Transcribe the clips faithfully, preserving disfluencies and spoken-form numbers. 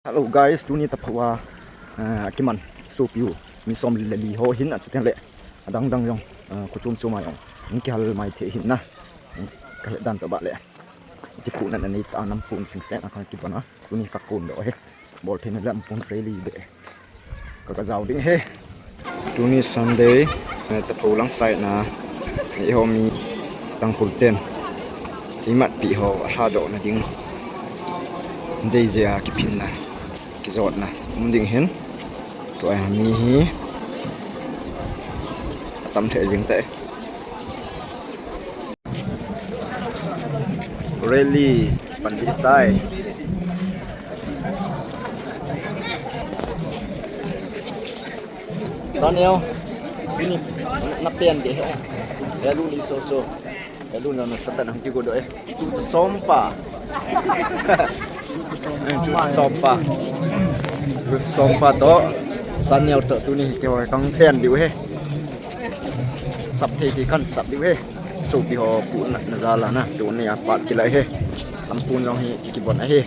Hello guys, tuni taphoa, eh, akiman sopiu mi som le li ho hin, a chuteng le adang dang jong, eh, kho chom chom a jong hung kihal mai thei hin na. Ka het dan tobang le, hiche puhna nanei ta, nam pun thing sen a ka kibon a, tuni ka kon doh e. Bol theina le nam pun rally be ka, ka jao ding e. Tuni Sunday, eh, tapho lang side na, eiho mi Tangkhul ten imat pi ho alhadoh na ding, dei jeh a kiphinna, kijotna um ding hin, tua mi hi atam thei jing tai. Rally pan ding tai. Saneo, ini na pen de he. He lu ni so so. He lu na na satan hung kigo doh e. Tu ta som pa. Tu ta som pa. Tu ta som pa to. Saneo to tuni hi ke ho kang pen diu he. Sap thei thei khan sap diu he. Sopi ho puhna jal a na, tuni a pat kilai e. Lampun jong hi kibon ahi.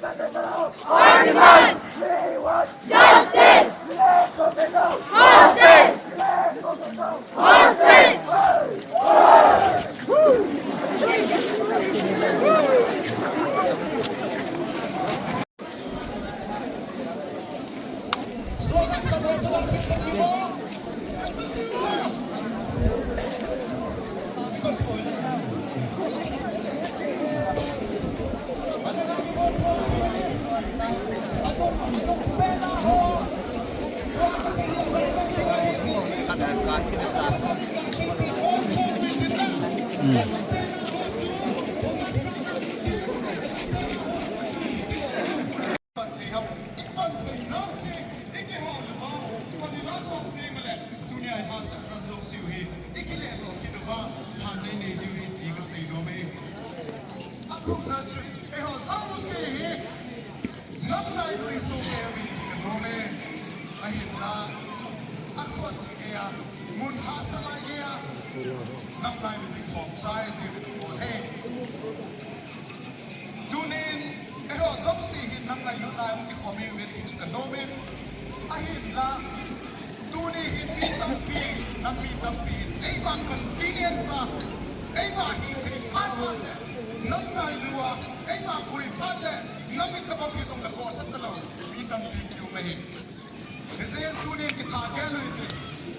Our demands! Justice! Hostage! Hostage! Nam nai lui so ke wi ti ka nom e. Ahinla, a khot ni ke a, mun ha sa lai ke a, nam nai lui ti khom sai si wi ti ko the. Tunin, eiho jouse hin nam nai lui nai um ti khom e wi ti chu ka nom e. Ahinla, tuni hin mi tampi, nam mi tampi, eima convenience a, eima hi thei phat phat le, nam ngai lua, eima pui phat le, nam mi tampi jong le khosa talou, mi tampi kiu mai hi. Hijen tunin kitha ke lui ti,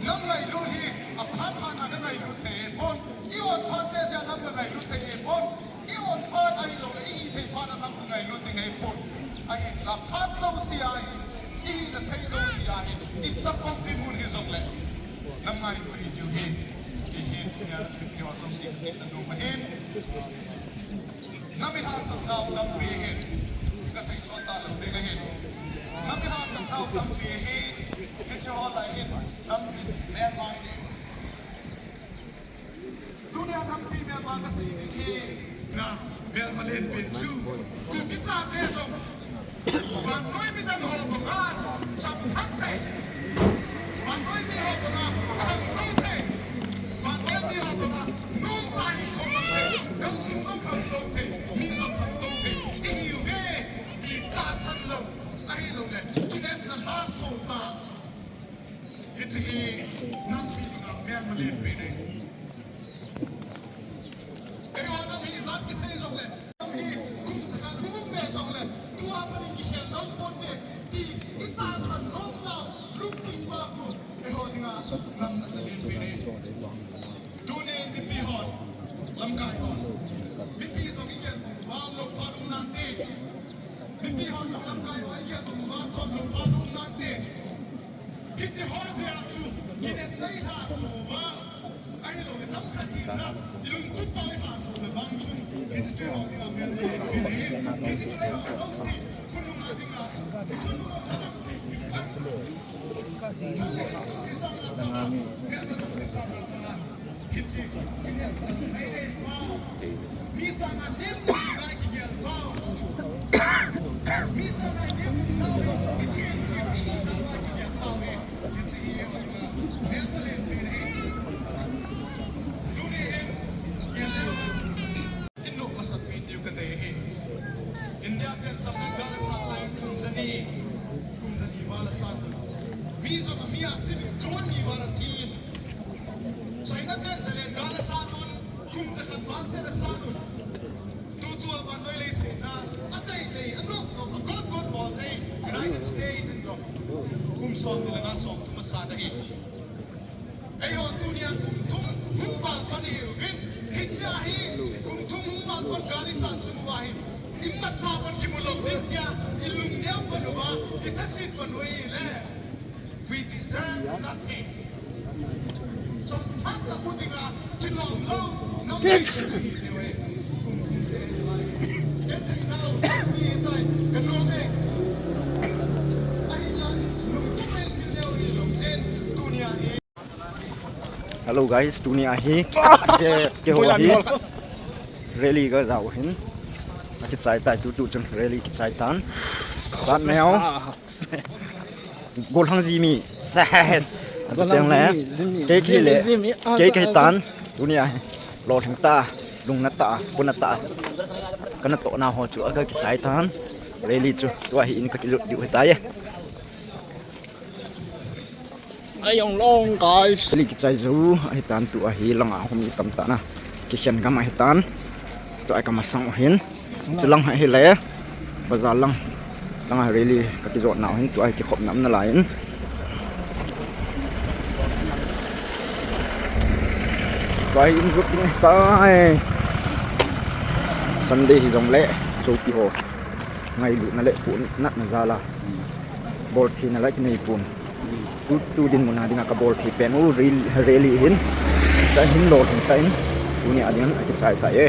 nam ngai lu hi, aphat phat na ka ngai lu thei pon, i on phat se se nam ka ngai lu thei pon, I on phat ahilou le, i hithei phat a nam ka ngailut ding ahipon. Ahinla phat jouse a hi, i hina thei jouse a hi, i tapkhompi mun hijongle, nam ngailut hi diu hi, i hi tunia, i ho jouse, na nom ahin. Nam i lhasam nau tampi ahin, ka seisot talou ding ahin. Nam i lhasam nau tampi ahin, hiche ho lai hin, nam in, Myanmar in. Tunia nampi melma kasei ding hi. Na, melma lenpen chu. Kuki chate jong. Vannoi midang ho banga chamlhat thei. Vannoi mi ho banga khangtou thei. Vannoi mi ho banga nomtah in khangtou thei. Gamsung jong khangtou thei. Mi jong khangtou thei. Ihiuve. Ti tahsan lou. Ahilou le. Kinepna lhaso ta. Hiche hi nampi dinga melma lenpen ahi. Eiho nam hi ijat kisei jongle, nam hi kum changa lhum be jongle, tua pat in kikhel nom ponte, ti i tahsan nom nau, lungthim pa khu, eiho dinga nam nasa lenpen ahi. Tunin mipi hon, lamkai hon, mipi jong i gel bang uva, lungphat um nante. Mipi hon jong lamkai hon i gel bang uva, chom lungphat um nante. Hiche ho jeh a chu, kinepna i lhaso uva. Ahilou le nam khat hina, lungtup tah a i lhaso le vang chun, hiche chu eiho dinga melma lenpen ahi. Hiche chu eiho jouse, khonunga dinga, khonunga phalak thei khat. Chale, jouse sanga tah a, melma jouse sanga tah a. Hiche, kinepna nei nei pau. Mi sanga nem nei dinga kigel pau. Mi sanga nem nei nau, i pen, i pen nau a kigel pau e. Hiche hi, melma lenpen ahi. Tuni hin, gel leu. Inop masat pen diu kadei ahi. India ten chamlhat gal asat lai kum jani, kum jani val asat un. Mi jong ami a sim in crore ni val athi in. China ten Japan gal asat un, kum jakhat val set asat un. Tutua vannoi leiset a, adei dei, anop nop, agot got bol thei, United States in jong. Kum som ni le nga som thum asat ahi. Eiho tunia kum thum hung val pan ihiuvin, hichea hi kum thum hung val pan gal isat sung uva hi, imacha pan kimu lou ding tia, ilung neo pan uva, ithasit pan u ahile, we deserve nothing. Chomkhat na mu dinga kilom lou, nam ni se chu hi diu e. Kum thum se lai. Ken thei nau, mi tai, ka nom e. Ahinla, lungtup e thil neo hi lou sen, tunia hi. Hello guys, tunia hi ke, keiho hi rally ka jao hin. Akichai tai tutu chun rally kichai tan. Sat neo. Golhang Jimmy. Ses. Asa teng le. Kei ki le. Kei kei tan. Tunia hi. Lolhing ta. Lungna ta. Puna ta. Kana tohna ho chu aga kichai tan. Rally chu tua hi in ka kijot diu hitai e. Ai, long long, guys. Rally kichai jou ahitan, tua hi langa hung mi tamtah na kikhen gam ahitan. Tua hi ka masang u hin. Chulang hi le bazar lang, langa rally ka kijot nau hin, tua hi kikhopna um nalai in. Tua hi in jot ding ahitai. Sunday hijongle sopi ho ngailutna le puhnatna jal a bol theina la kinei pon. Tu, tu dinmun a dinga ka bol thei pen u rally, rally hin. Ka hin lolhing tan, tunia dingin akichai tai e.